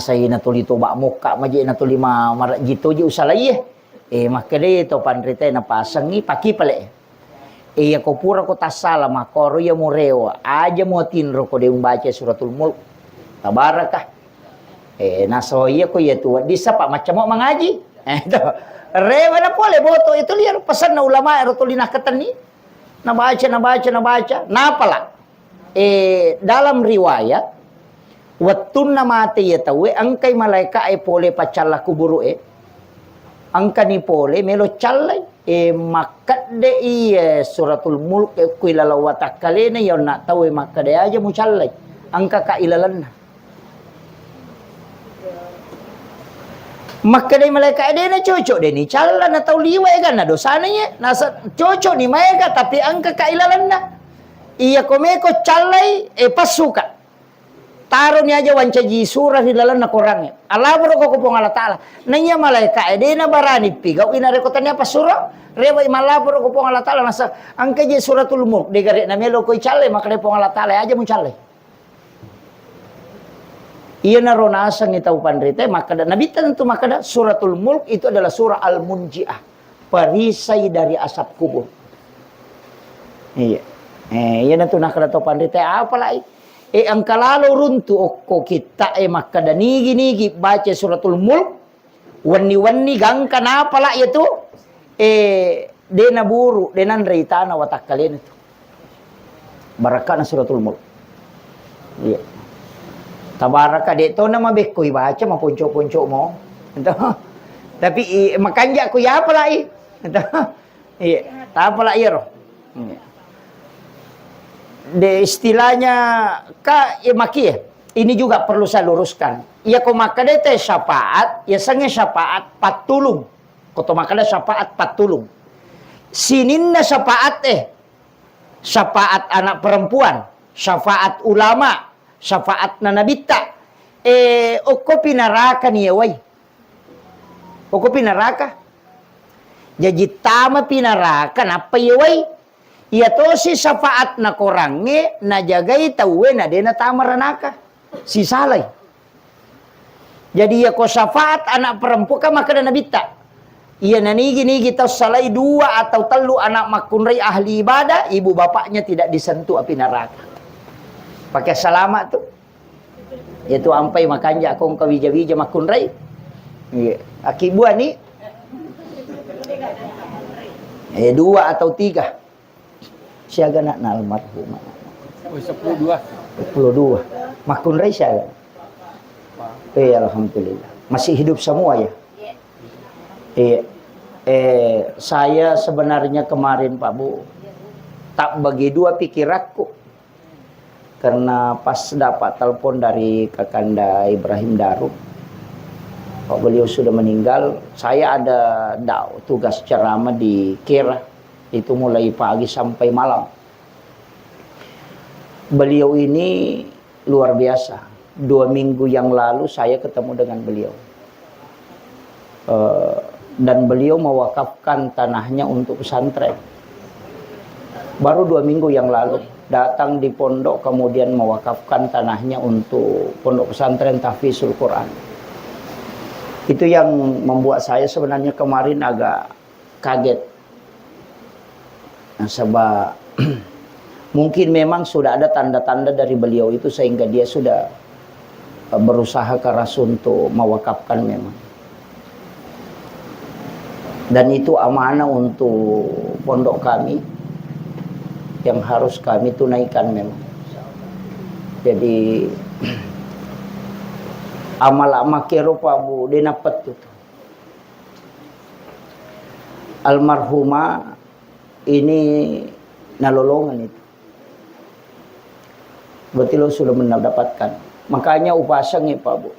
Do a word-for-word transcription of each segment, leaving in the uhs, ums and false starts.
Sai natuli toba mokka maje natuli ma-, marejji toji usalaie. Eh, makkedai to panritae napasengi paki pale. Eh, iya ko pura ko tassala makkoro iya murewa, aja muatinro ko de umbaca Suratul Mulk. Tabaraka. Eh, naso iya ko iya tu wedding sapa macca mo mangaji. Eh, to. Rewa na pole boto itu liar pesanna ulama ero tuli nakkatenni. Nabaca, nabaca, nabaca. Napala. Eh, dalam riwayat, wettunna mate iya tauwe, engkai malaeka'e pole paccalla kuburu'e. Engkani pole melo callai. Eh, makkedde iya Suratul Mulk, eh, kui laleng watakkalena, iya onna tauwe makkeda aja mucallai. Engkaka ilalenna. Makkedai malaeka'e, "Dena cocok, deni calla na tau liwa eganna dosana iye. Nasa cocok ni maega, tapi engka ka ilalenna. Iya ko meko callai, eh, passuka. Taroni aja wancaji sura ri lalenna korangnge. Allaporo ko Puang Allah Ta'ala." Naiya malaeka'e, dena barani pigau inareko tania passuro. Rewai mallaporo ko Puang Allah Ta'ala, nasa engka je Suratul Mulk, de gare na melo koi callai, makkeda Puang Allah Ta'ala, aja mucallai. Iyanaro nasengngi tau panrita, makkeda, Nabitta tentu makkeda, Suratul Mulk itu adalah surah Al-Munjiah, perisai dari asap kubur. Iya. Eh, iyanatu nakkeda tau panrita, apalai? Eh, engka lalo runtu okko kitta, eh, makkeda, nigi-nigi baca Suratul Mulk, wenni-wenni gangka napala iyatu, eh, de naburu, de nanre itana watakkalena tu. Barakkana Suratul Mulk. Iya. Tabaraka, de to na mabekko ibaca, maponco-ponco mo. Tapi i, makanja ko yapalai. Iya, tapala iyaro. Iya. De istilahnya ka, eh, makie. Ini juga perlu saya luruskan. Iya ko makkeda te syafaat, ya sange syafaat pattulung. Ko to makkeda syafaat pattulung. Sininna syafaat, eh, syafaat anak perempuan, syafaat ulama, syafaat na nabitta. Eh, okko pinaraka ni yawai. Okko pinaraka. Jaji tama pinaraka nappa yewai. Iya tosi syafaat na korangnge najagai tauwe na de natama ranaka. Sisalai. Jadi iya ko syafaat anak perempuan kan makkeda nabitta. Iya nanigi-nigi tau salai dua atau tellu anak makkunrai ahli ibadah, ibu bapaknya tidak disentuh api neraka. Pakai salama tu. Iyatu ampai makanja ko engka wija-wija makkunrai. Iya. Aki buani. Eh, dua atau tiga. Siaga anakna almarhumah. Oh, sepuluh dua. Sepuluh dua. Makkunrai siaga? Eh, alhamdulillah. Masih hidup semua ya? Iya. Eh, saya sebenarnya kemarin, Pak Bu, tak bagi dua pikiranku. Karena pas dapat telepon dari Kakanda Ibrahim Daruk, bahwa beliau sudah meninggal, saya ada dau-, tugas ceramah di Kera, itu mulai pagi sampai malam. Beliau ini luar biasa. Dua minggu yang lalu saya ketemu dengan beliau. Eh, dan beliau mewakafkan tanahnya untuk pesantren. Baru dua minggu yang lalu, datang di pondok, kemudian mewakafkan tanahnya untuk pondok pesantren Tahfizul Quran. Itu yang membuat saya sebenarnya kemarin agak kaget. Nasaba mungkin memang sudah ada tanda-tanda dari beliau itu sehingga dia sudah, eh, berusaha keras untuk mewakafkan memang. Dan itu amanah untuk pondok kami yang harus kami tunaikan memang. Jadi, amal-amal kero, Pak Bu, de napettu tu. Almarhumah ini nalolongan itu. Berarti lo sudah mendapatkan. Makanya upasangi, Pak Bu.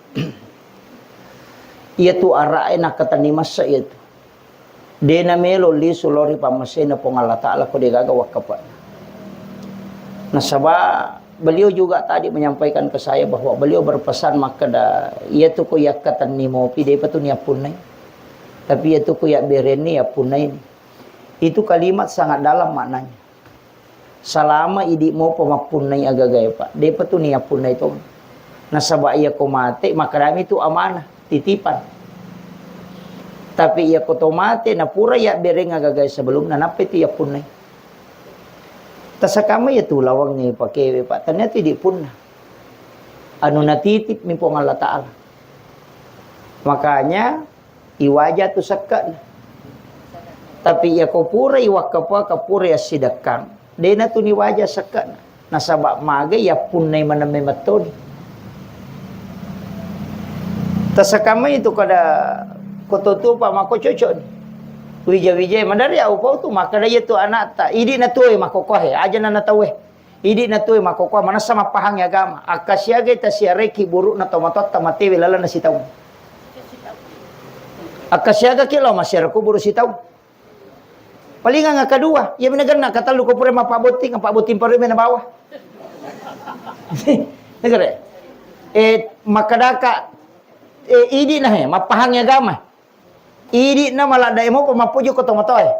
Iya tu arae nakkatenni massa iya tu. De namelo lisu lao ri pammasena Puang Allah Ta'ala ko de gaga wakkapa. Nasaba beliau juga tadi menyampaikan ke saya bahwa beliau berpesan makkeda, iya tu ko yakkatenni mopi, depa tu niappunnai. Tapi iya tu ko yabberenni, yappunnaini. Itu kalimat sangat dalam maknanya. Salama idi mopa mappunnai agagae, Pak. Depa tu niappunnai tong. Nasaba iyako mate, makkedami tu amanah, titipan. Tapi iyako to mate, napura yabbereng agaga sebelumna, nappa itu yappunnai. Tasakamma iya tu lawangnge pakewe, Pak. Tania tu idi punna. Anu natitip mi Puang Allah Ta'ala. Makanya, iwaja tu sekke'na. Tapi iyako pura iwakkapa, ka pura yassidekkang, dena tu niwaja sekke'na. Nasaba maga yappunnai maneng memettoni. Tasakamma itu kada kototupa mako cocok ni. Wija-wijai madari au pau tu, makkeda iya tu anakta, idi na tuwe makokohe, aja na natawe. Idi na tuwe makokohe, manessa mappahangi agama. Akkasiagai tasiarai kiburu'na tomatoatta matewe lalenna sitaung. Akkasiagaki lao massiara kuburu sitaung. Palingang akkadua, iya mi nagenna katellu ko pura mappabotting, mappabotting parui mena bawa. Negere. Eh, makkedaka, eh, idi na he, mappahangi agama. Idi na maladda emo pa mappoji ko tomatoe.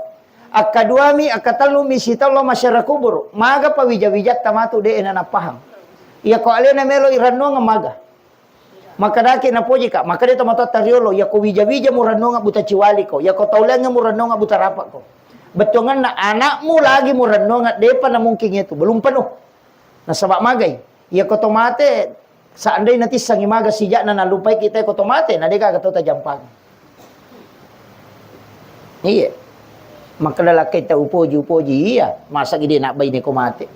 Akkadua mi, akkatellu mi sitaung lao massiara kuburu. Maga pa wija-wijatta matu de na napahang. Iya ko alena melo irennuang maga. Makkedaki napojika, makkeda tomatoatta riolo, iyako wija-wija murennonga buta ciwaliko, iyako tau laingnge murennonga buta rapakko. Bettuangenna anakmu lagi murennonga, depa namungking itu, belum penuh. Nasaba magai, iyako to mate, seandainya natissangi maga sijakna nalupai kita ko to mate, na degaga tau tajampang. Iya. Makkeda lakkai tau upoji-upoji, iya. Masa gede nak baine ko mate.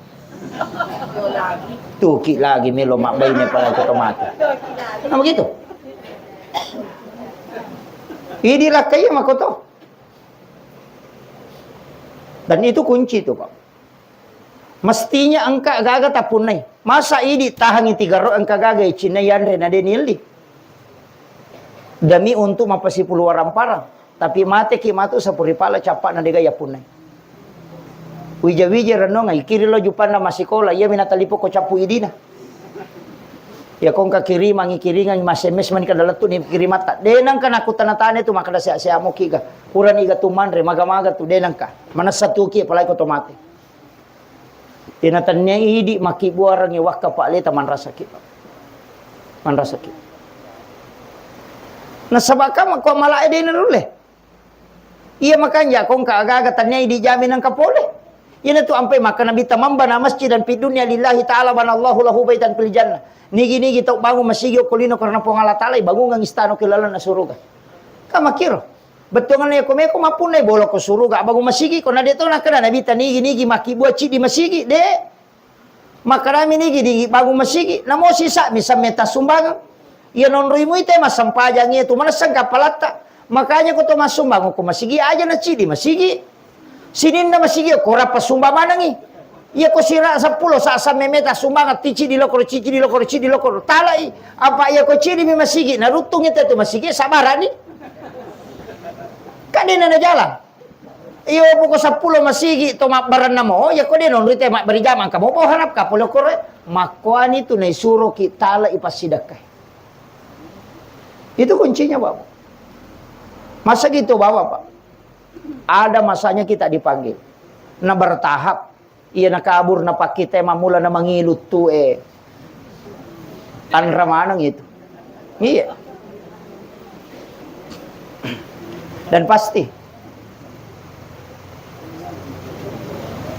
Tuki lagi melo mak baine pala ko to mate. Nah, begitu. Idi lakkai iya makoto. Dan itu kunci itu, Pak. Mestinya engka gaga tapunnai. Masa idi tahangi tiga ro engka gaga icinna yanre na de nielli. Demi untuk mapasipulu waramparang. Tapi mateki matu sapuri pala cappa na dega yapunnai. Wija-wija renonga ikiri lo jupanna masikola, iya mina talipo ko cappu idina. Ya kongka kirimangi kiringang mas M S mani kada lettu ni kirimatta. De nangka nakutana tane tu makkeda sea-sea moki ga. Purani ga tu manre maga-maga tu de nangka. Manessa tuki apalagi ko to mate. Tena tennia idi makkibbuarengngi wakka Pak Leta manrasaki, Pak. Manrasaki. Nasaba ka makko malae de narulle. Iya makanja kongka aga-aga tennia idi jami nangka pole. Iyana tu ampai makkeda Nabitta, "Man bana masjidan fid dunya lillahi ta'ala banallahu lahu baitan fil jannah." Nigi-nigi tau bangun masigi okko lino karena Puang Allah Ta'ala, ibangungang istana ki lalenna suruga. Ka makkiro. Bettuanna yako meko mappunnai bolo ko suruga, bangun masigi ko, na de to nakkeda Nabitta nigi-nigi makkibua ciddi masigi, de. Makkedami nigi-nigi bangun masigi, namo sisa mi samme tassumbangeng. Iya nonroi mui te massempajang iya tu manesseng kapalatta. Makanya ko to massumbang ko masigi aja na ciddi masigi. Sininna masigi ko rappa sumbang manengi. Iya ko sira seppulo sa samme meta sumbang ti ciddi lokoro, ciddi lokoro, ciddi lokoro. Talai. Apa iya ko ciddi mi masigi na ruttung itu tu masigi sabarani. Kadena na jalan. Iyo, poko seppulo masigi to mabbarenna mo, ya ko de nonri te mabberi jamang, kamu mau harap kapolo kore, makkoani tu naisuroki tala ipassidekkai. Itu kuncinya, Bapak. Masa gitu, Bapak, Pak? Ada masanya kita dipanggil. Nah, bertahap. Iya, nakabur, napakkita, mammula, namangilu tu, eh. Tanra maneng itu. Iya. Dan pasti.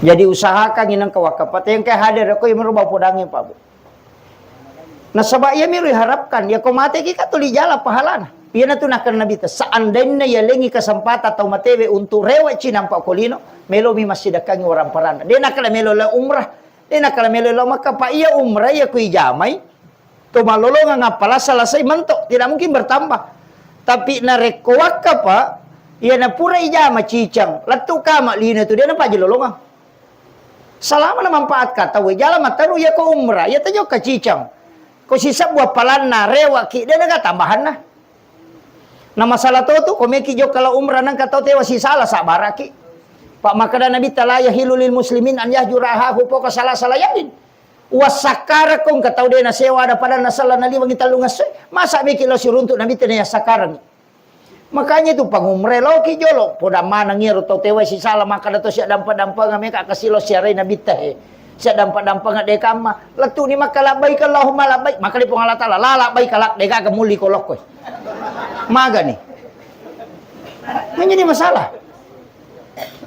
Jadi usahakan inang kawakka patengkai hadir ko imro bau podangi, Pak, Bu. Nasaba iya miro iharapkan, iya ko mate ki ka tuli jala pahalana. Iyana tu nakkeda Nabitta, seandainya yalengi kesempatan tau matewe untuk rewe'ci nampa ko lino, melomi massidekkangi orang parana. De nakkeda melo la umrah, de nakkeda melo la Makkah, Pak, iya umrah iya ku ijamai. To malolongang appala selesai mentok, tidak mungkin bertambah. Tapi narekko wakka, Pak, iyana pura ijama cicang, lettu kama lino tu de napaji lolongang. Salama na manfaat ka tau, jala matteru iya ko umrah, iya tajokka cicang. Ko sisebbu appalanna, rewaki, de naga tambahanna. Na masalah to tu, ko meki jokka la umrah nangka tau tewa sisala, sabaraki. Pak, makkeda Nabitta, "La yahillu lil muslimin an yahjura ahahu fawqa salasa layalin." Wassakkarakko engka tau de nasewa ada padanna sella naliwengi tellung esso. Masa meki lo siruntuk Nabitta na yassakkarangi. Makanya itu pangumre loki jolo, podang maneng iyaro tau tewa sisala makkeda to sia dampa-dampanga meka kasilo siarai Nabitta he. Sia dampa-dampang de kamma. Lettu ni Makkah, labbaik Allahumma labbaik. Maka di Puang Allah Taala, la labbaik la, de gaga muli ko lokko. Magani. Menjadi masalah.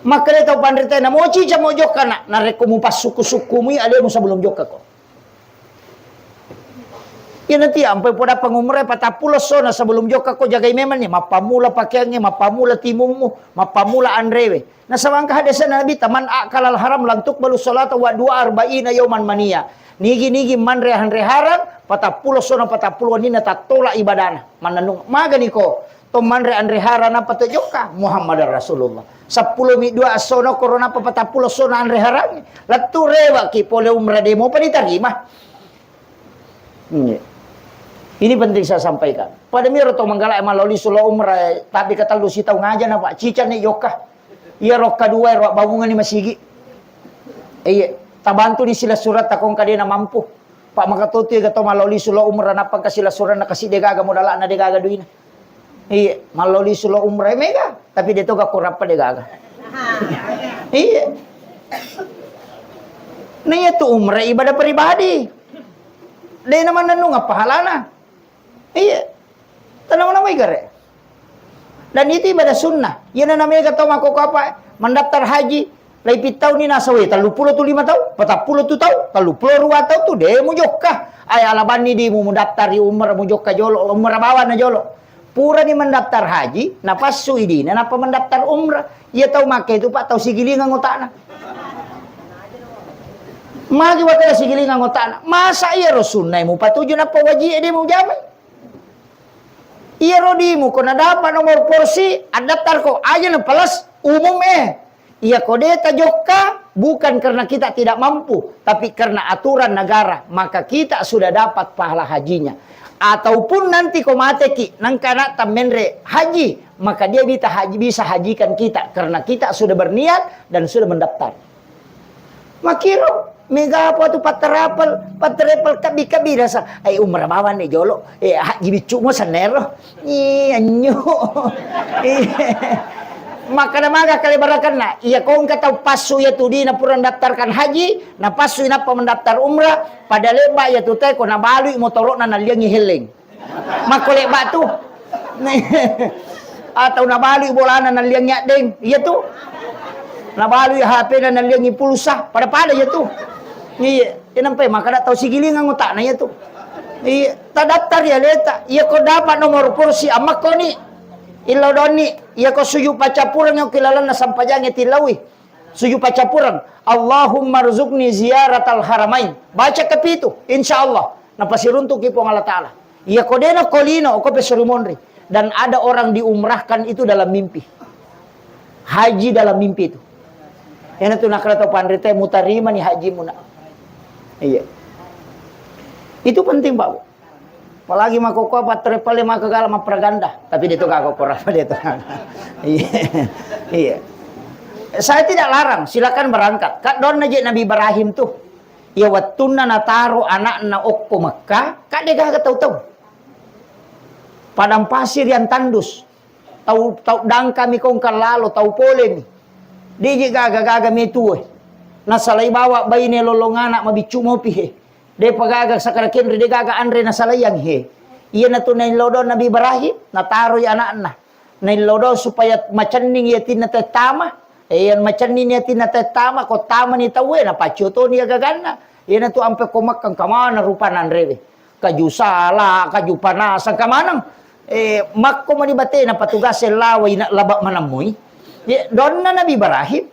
Maka de tau panrita na moci camo jokka na, narekko mu passukku-sukkumi alemu sebelum jokka ko. Iya nanti ampai poda pangumrai patappulo sona sebelum jokka ko jagai memang ni, mappamula pakeangnge, mappamula timummu, mappamula anrewe. Nasaba engka hadesena Nabitta, "Man akalal haram lam tuqbalu salata wa dua arba'ina yauman mania." Nigi-nigi manre anre haram, patappulo sona patappulo wenninna tattola ibadana. Mannennung, magani ko to manre anre haram nappa to jokka? Muhammadar Rasulullah. Seppulo mi dua essona koro nappa patappulo sona anre haram. Lettu rewaki pole umrah de mopa ditarima. Iya. Ini penting saya sampaikan. Pada miro to manggala maloli sulo umrah, tapi katellu sitaung aja na, Pak. Cicani jokka. Iya rokka dua ro bangungan ni masigi. Iya, tabantu ni sila surat takong kadena mampu. Pak, maka totu ya to maloli sulo umrah, nappa kasila surat na kasi de gaga modalana, de gaga duina. Iya, maloli sulo umrah mega, tapi de to gakko rappa de gaga. Iya. Nah, iya tu umrah ibadah pribadi. De na mannennung apa halana. Iya. Tanama-nama igare. Dan itu ibadah sunnah. Iya na namega tau makkoko apa mendaftar haji, lai pittau ni nasawe, tellu pulo tu lima tau, patappulo tu tau, tellu pulo rua tau tu de mujokka. Ai alabanni di mu mudaftari umrah mujokka jolo, umrah bawana jolo. Purani mendaftar haji, napassu idina, napa mendaftar umrah. Iya tau makke itu, Pak, tau sigilingang otakna. Magi wakala sigilingang otakna. Masa iya ro sunnah mupatuju napa wajib de mujamai? Iya rodimu ko nadapa nomor porsi, addaftar ko aja na plus umum eh. Iya ko de tajokka, bukan karena kita tidak mampu, tapi karena aturan negara, maka kita sudah dapat pahala hajinya. Ataupun nanti ko mateki, nangka anak tammenre haji, maka dia bisa haji, bisa hajikan kita karena kita sudah berniat dan sudah mendaftar. Makiro, mega apa tu patterapel, patterapel kebbi-kebbi rasa. Ai umrah bawanni jolo. Eh, haji biccu mo sennero. Ih, anyu. Ih. Makkada maga kale barakanna. Iya kongka tau passu iya tu dina pura daftarkan haji, na passu inappa mendaftar umrah, pada lebba iya tu teko nabalui motoro'na nalliangi helleng. Makko lebba tu. Atau nabalui bolana nalliangi addeng. Iya tu. Nabalui H P-na nalliangi pulsa. Pada-pada iya tu. Iya. Iya nampai makkada tau sigilingang otakna iya tu. Iya. Tadaftar iya leta. Iya ko dapat nomor kursi ammakkoni. Illau donni. Iya ko suju paccappureng ki lalenna sampajangnge tillaui. Suju paccappureng. Allahumma rzuqni ziyaratal haramain. Baca kepitu, insya Allah. Napasiruntuki Puang Allah Ta'ala. Iya ko dena ko lino, ko pesuri monri. Dan ada orang diumrahkan itu dalam mimpi. Haji dalam mimpi itu. Ena tu nakala tau panrita mutarima ni haji muna. Iya. Itu penting, Pak. Apalagi makkokkoe pattere pale makkegala mappraganda. Tapi de to gaga korapa de to. Iya. Iya. Saya tidak larang, silakan berangkat. Kak donna je Nabi Ibrahim tuh. Iya wettunna nataro anakna okko Mekka, kak de gaga tau-tau. Padang pasir yang tandus. Tau, tau dangkami kongka lalo, tau polemi. De je gaga-gaga metue. Nasalai bawa baine lolong anak mabiccu mopi he. Depa gaga sakara kenri, de gaga anre nasalaiang he. Iyanatu naillau dong Nabi Ibrahim, nataroi anakna. Naillau dong supaya macenning yatinna tettama. Eh, yang macenning yatinna tettama, ko tamani tauwe, napaccotoni agaganna. Iyanatu ampe ko Makkah, engka maneng rupana anrewe. Kaju sala, kaju panasang, engka maneng. Eh, makko mani batena patugas lawa ina laba manemmui. Ye, donna Nabi Ibrahim.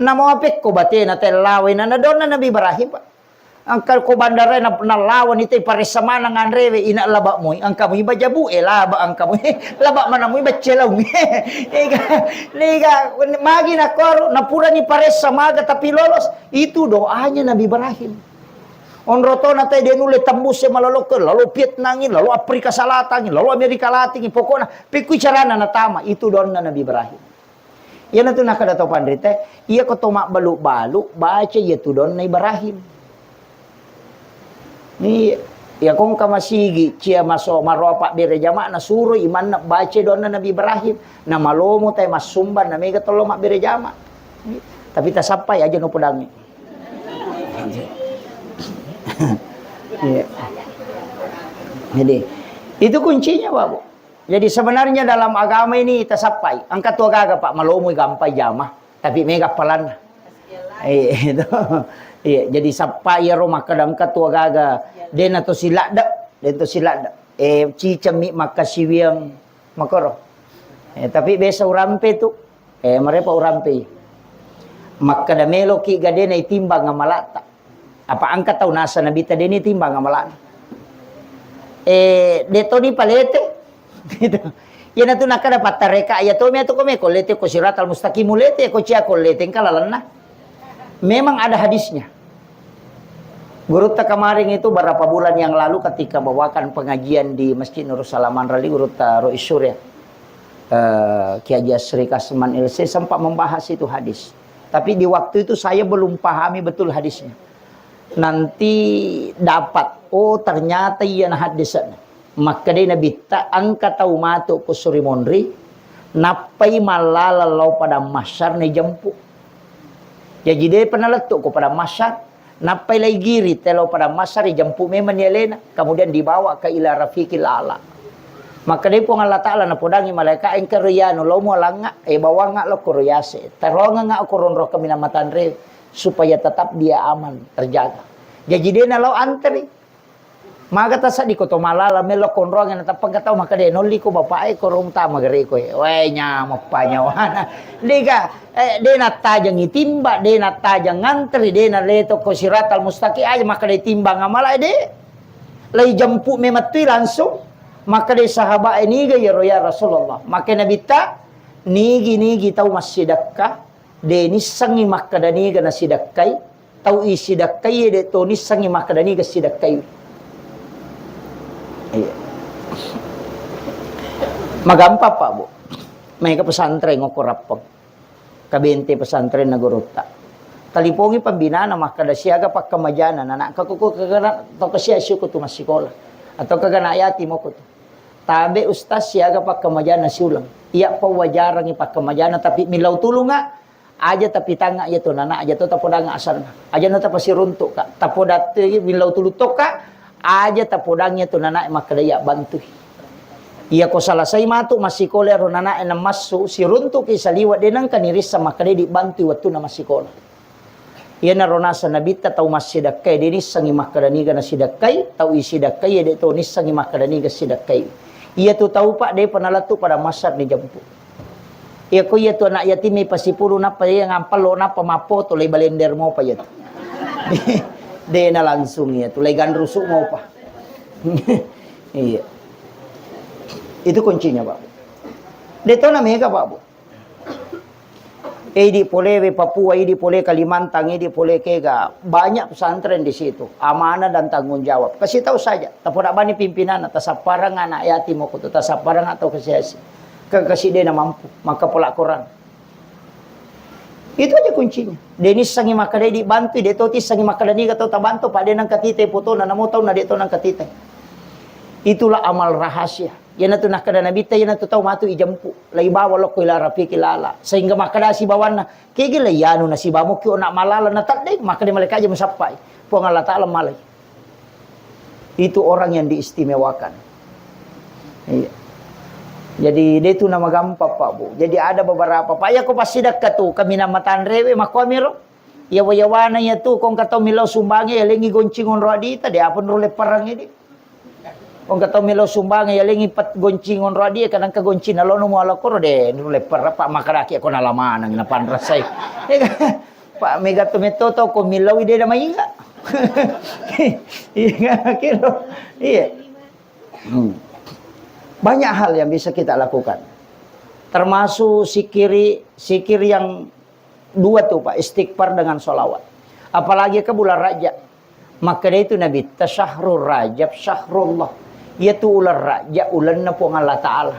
Namo apekko batena tellawa ina, na donna Nabi Ibrahim, Pak. Engka ko bandarae na, nallawani te paressa maneng anrewe ina laba moi, engka moi bajabu e laba, engka moi laba mana moi baccelau. Ega, lega, magi nakkoro, napurani paressa maga tapi lolos, itu doanya Nabi Ibrahim. Onrotona te de nulle tembus e malolokke, lalu Vietnam, lalu Afrika Selatan, lalu Amerika Latin, pokokna pekkui carana natama, itu doanna Nabi Ibrahim. Iyanatu nakkeda tau panrita, iya ko to mabbalu-balu, baca iya tu donna Ibrahim. Ni, iya kongka masigi, cia maso, maroa pabbere jama, nasuro imanna baca donna Nabi Ibrahim. Na malomo tai massumbang, na mega tollo mabbere jama. Ni, tapi tasappai aja no podangi. Iya. Jadi, itu kuncinya, Pak, Bu. Jadi, sebenarnya dalam agama ini tasappai. Engka tu agaga, Pak, malomoi gampai jama, tapi mega palanna. Iya, itu. Iya, jadi sappai iyaro makkeda engka tu agaga, dena to siladde, dena to siladde. Eh, cicemmi makkasiwiang makoro. Eh, tapi biasa urampe tu. Eh, marepa urampe. Makkeda meloki gadena itimbang amalata. Apa engka tau nasa Nabitta deni timbang amalana. Eh, de toni palete. Gitu. Iyana tu nakkeda pattareka, iya tomi atu ko meko lete ko siratal mustaqim, lete ko cia ko lete engka lalenna. Memang ada hadisnya. Gurutta kemarin itu berapa bulan yang lalu ketika bawakan pengajian di Masjid Nurul Salam Manrali, Gurutta Rois Surya, eh, Kiai Haji Asri Kasman L C sempat membahas itu hadis. Tapi di waktu itu saya belum pahami betul hadisnya. Nanti dapat, oh, ternyata iyana hadisna. Makkedai Nabitta, engka tau matu ko suri monri, nappai mallala lao padang mahsyar naijempu. Jaji depa nalettu ko padang mahsyar, nappai lai giri te lao padang mahsyar, ijempu memang ni alena, kemudian dibawa ke ila rafiqil a'la. Makkedai Puang Allah Ta'ala napodangi malaika, engka ro iyanu, lao mualangnga, eh, bawangnga lao koro yase. Taroangengnga ko ronro kaminang matanre, supaya tetap dia aman, terjaga. Jaji dena lao antri. Maga tasaddi ko to malala melo konroang na tappa engka tau makkeda, "Nolli ko bapak e, korong tama gare ko e." Wae, nyameppa nyawana. Dega, eh, de nattajengi timba, de nattajeng ngantri, de naleto ko siratal mustaqim aja makkeda timbang amala e, de. Lai jempu memettui langsung. Makkeda sahabat e, "Niga iyaro ya Rasulullah?" Makkeda Nabitta, "Nigi-nigi tau massidekka, de nissengngi makkeda niga nasidekkai, tau isidekkai, de to nissengngi makkeda niga sidekkai." Iya. Magampang, Pak, Bu. Maega pesantren okko Rappeng. Kabente pesantrenna gurutta. Talipongi pembinana makkeda siaga pakkamajana, nana engka ko kegana to kesia siku tu massikola. Atau kegana yati moko tu. Tabe ustaz siaga pakkamajana siuleng. Iya pawajarangi pakkamajana tapi millau tulunga. Aja tapitangnga iya tu nana, aja to tapodangnga asanna. Aja na tapasiruntuka. Tapodattui millau tulu tokka, aja tapodangngi iya tu nana makkeda iya bantui. Iya ko salasai matu massikola ro nana e namassu, siruntuki saliwa de nengka nirissa makkeda dibantui wettunna massikola. Iyanaro naseng Nabitta tau massidekkai, de nissengngi makkeda niga nasidekkai, tau isidekkai, iya de to nissengngi makkeda niga sidekkai. Iya tu tau, Pak, depa nalettu pada massar ni jempu. Iya ko iya tu anak yatim ipasipuru nappa iya ngampello nappa mappoto lai balender mopa iya tu. De na langsung iya tu lai ganrusu mopa. Iya. Itu kuncinya, Pak. De to na mega, Pak, Bu. Idi pole we Papua, idi pole Kalimantan, idi pole kega, banyak pesantren di situ. Amanah dan tanggung jawab. Kasih tahu saja, tapoda bani pimpinanna, tasapparang anak yatim moko tu, tasapparang atau kesiasi. Ke kasih dena mampu, maka pola Quran. Itu aja kuncinya. De nissengngi makkeda dibantu, de to tissengngi makkeda niga tau tabantu, Pak, de nengka tite fotona, namo tau na de to nengka tite. Itulah amal rahasia. Iyanatu nakkeda Nabitta, iyanatu tau matu ijempu, laibawa lokko ila rafiqil a'la. Sehingga makkeda sibawanna, kegi laiyanu nasiba mukki ona malala na teddeng, makkeda malaika aja musappai. Puang Allah Ta'ala malai. Itu orang yang diistimewakan. Iya. Jadi, de tu nama gampang, Pak, Bu. Jadi, ada beberapa, Pak, iya ko passidekka tu, kaminang matanrewe, makkuamiro. Yawa-yawana iya tu, ko engka tau millau sumbange, yalengi goncing onro adita, de apa nro lepparang ini. Ko engka tau millau sumbange, yalengi pet goncing onro adi, kadang ka goncing nalono muala koro, de nro lepparang, Pak, makkedaki ko nalamanang, napanrasai. Iya kan? Pak, mega tu metto tau ko millau de na mainga. Iya, kiro. Iya. Hmm. Banyak hal yang bisa kita lakukan. Termasuk sikiri, sikir yang dua tu, Pak, istighfar dengan sholawat. Apalagi ke bulan Rajab. Makkeda itu Nabitta, "Syahrul Rajab syahrullah." Iya tu ulan Rajab, ulanna Puang Allah Ta'ala.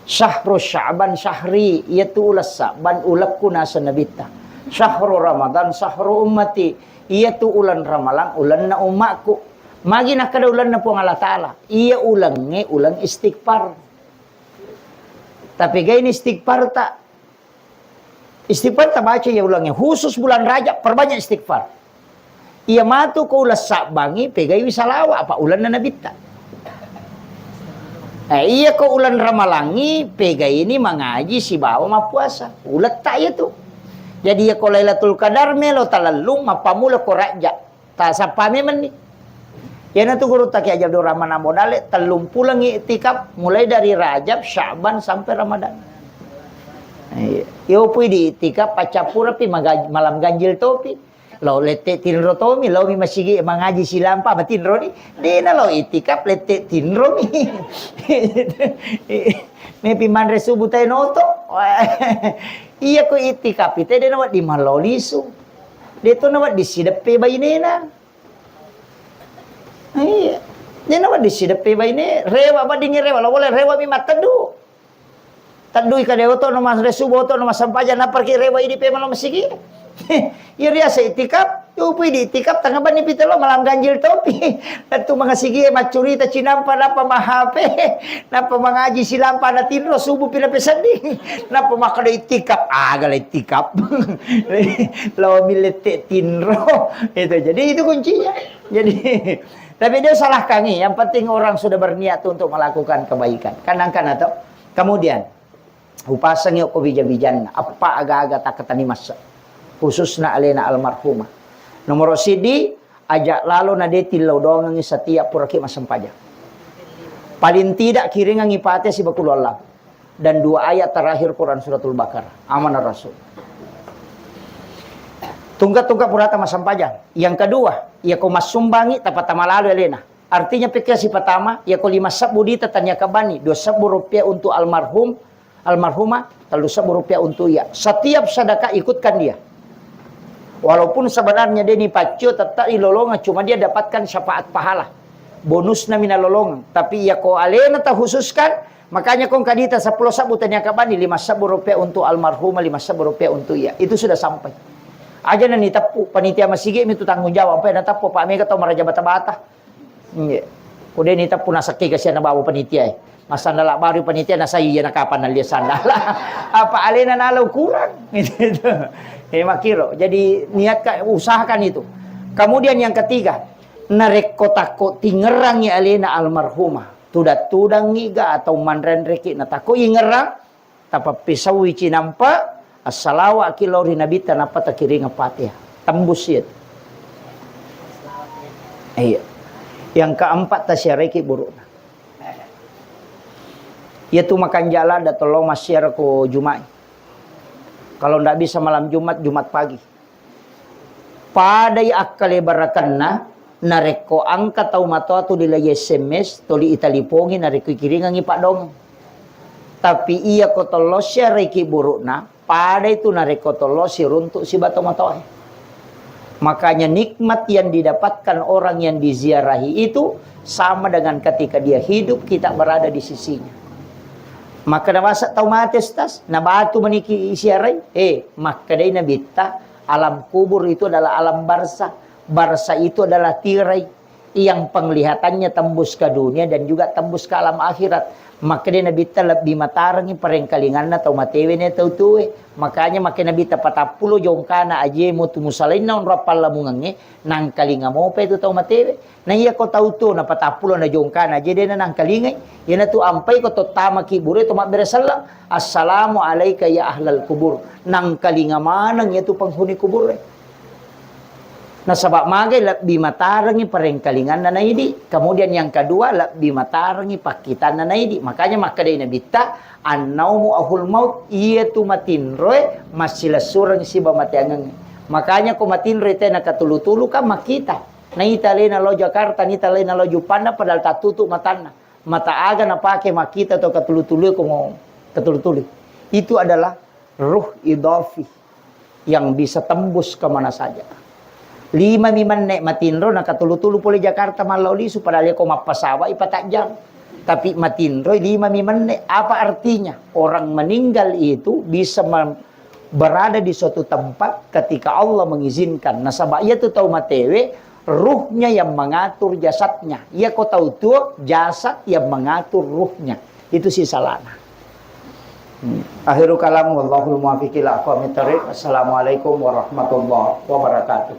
"Syahru Sya'ban syahri," iya tu ulan Sya'ban, ulekku naseng Nabitta. "Syahru Ramadan syahru ummati," iya tu ulan Ramalang, ulanna ummakku. Magi nakkeda ulanna Puang Allah Ta'ala, iya ulengnge uleng istighfar. Tapi gaini istighfar tak? Istighfar tabaca iya ulengnge. Khusus bulan Rajab, perbanyak istighfar. Iya matu ko uleng sabbangngi pegaiwi salawa apa ulenna nabitta. Eh, iya ko uleng ramalangngi pegaini mangaji sibawa mappuasa. Uletta iya tu. Jadi iya ko Lailatul Qadar melo talellung mappamula ko Rajab. Ta sappa memenni. Iyanatu gurutta Kiai Haji Abdul Rahman Ambo Dalle, tellung puleng iktikaf, mulai dari Rajab, Sya'ban, sampai Ramadan. Iya. Iyo pui di iktikaf, paccappureppi maga-, malam ganjil topi. Lao lette tinro tomi, laomi masigi mangaji silampa, matinro ni. Dena lao iktikaf, lette tinro mi. Mepi manre subuh tae noto. Iya ko iktikaf, ite dena wedding mallao lisu. De to nawedding sideppe bainena. Iya. De nawedding sideppe baine, rewa weddingngi rewa, lo boleh rewa mi matteddu. Teddui kade oto no mas resu boto no mas sampaja naparki rewa idi pe malo masigi. Iya riasa itikaf, upui di itikaf tengah bani pitelo malam ganjil topi. Tentu mangasigi maccurita cinampa napa mahape. Nappa mangaji silampa natinro subuh pila pesedding. Nappa makkeda itikaf, aga la itikaf. Lao mi lette tinro. Itu. Jadi itu kuncinya. Jadi tapi dia salahkangi, yang penting orang sudah berniat untuk melakukan kebaikan. Kan angkan atau? Kemudian upasangi ko bija-bijanna, apa aga-aga takkatani massa. Khususna alena almarhumah. Nomor sidi, aja lalo na de tillau doangengi setiap puraki massempajang. Paling tidak kiringangi Fatihah siba qul huwallah dan dua ayat terakhir Quran Suratul Baqarah. Amanah Rasul. Tungka-tungka purata massempajang. Yang kedua, iya ko massumbangi tapatama lalo alena. Artinya pekka sipatama, iya ko lima sebbu dita tania kabani, dua sebbu rupiah untuk almarhum, almarhumah, tellu sebbu rupiah untuk iya. Setiap sedekah ikutkan dia. Walaupun sebenarnya dia ni paccio tetap ilolongeng, cuma dia dapatkan syafaat pahala. Bonusna mina lolongeng. Tapi iya ko alena ta khususkan, makanya kong kadita seppulo sebbu tania kabani, lima sebbu rupiah untuk almarhumah, lima sebbu rupiah untuk iya. Itu sudah sampai. Aja na ni teppu, panitia masigi mi tu tanggung jawab, apa na teppu, Pak Mega tau maraja bata-bata. Iya. Ko de ni teppu nasakke kasihan bawa panitia e. Massandala baru panitia nasai iya na kapan nalia sandala. Apa alena nala ukurang. Gitu. Eh, makiro. Jadi niatkan, usahakan itu. Kemudian yang ketiga, narekko takko tingerangi alena almarhumah, tudang-tudangi ga atau manrenreki na takko ingerang, tapappisauwi cinampa, assalawaki lao ri Nabitta, nappa takiringeng Fatihah. Tembus iya. Iya. Yang keempat, tasiaraiki burukna. Iya tu makanja ladda tollo massiara ko Jumat. Kalau ndak bisa malam Jumat, Jumat pagi. Padai akkalebarakenna narekko engka tau matoa tuli lai S M S, tuli italipongi narekko ikiringengngi paddoangeng. Tapi iya ko tollo siaraiki burukna, padai tu narekko tollo siruntuk siba tau matoae. Makanya nikmat yang didapatkan orang yang diziarahi itu sama dengan ketika dia hidup, kita berada di sisinya. Makkeda masa tau mate, Ustaz, na batu maniki isiarai? Eh, makkedai Nabitta, alam kubur itu adalah alam barzah. Barzah itu adalah tirai yang penglihatannya tembus ke dunia dan juga tembus ke alam akhirat. Makkeda Nabitta lebbi matarengngi parengkalinganna tau matewe na tau tuwe. Makanya makkeda Nabitta patappulo jongkana aje mutu musalainna onrong pallamungengnge, nangkalinga mopa itu tau matewe. Na iya ko tau tuo napatappulo na jongkana aje dena nangkalingai. Iyanatu ampai ko to tama kibure to mabbere selleng, "Assalamu alaika ya ahlal kubur." Nangkalinga maneng iyatu penghuni kubure. Nasaba magai lebbi matarengngi parengkalinganna naidi. Kemudian yang kedua, lebbi matarengngi pakkitanna naidi. Makanya makkedai Nabitta, "Annaumu ahul maut," iyatu matinroe massilessureng siba mateangengnge. Makanya ko matinroi tena katulu-tulu kan makkita. Naita alena lao Jakarta, naita alena lao Juppanda, padahal tattutu matanna. Mata aga napake makkita to katulu-tulu ko mo katulu-tulu. Itu adalah ruh idafi yang bisa tembus ke mana saja. Lima mi menne matinro na katulu-tulu pole Jakarta mallao lisu, padahal ko mappasawai patajjang. Tapi matinroi lima mi menne. Apa artinya? Orang meninggal itu bisa mem-, berada di suatu tempat ketika Allah mengizinkan. Nasaba iyatu tau matewe, ruhnya yang mengatur jasadnya. Iya ko tau tuo, jasad yang mengatur ruhnya. Itu si salana. Akhirul kalam, wallahul muwaffiq ila aqwamit thariq. Assalamualaikum warahmatullahi wabarakatuh.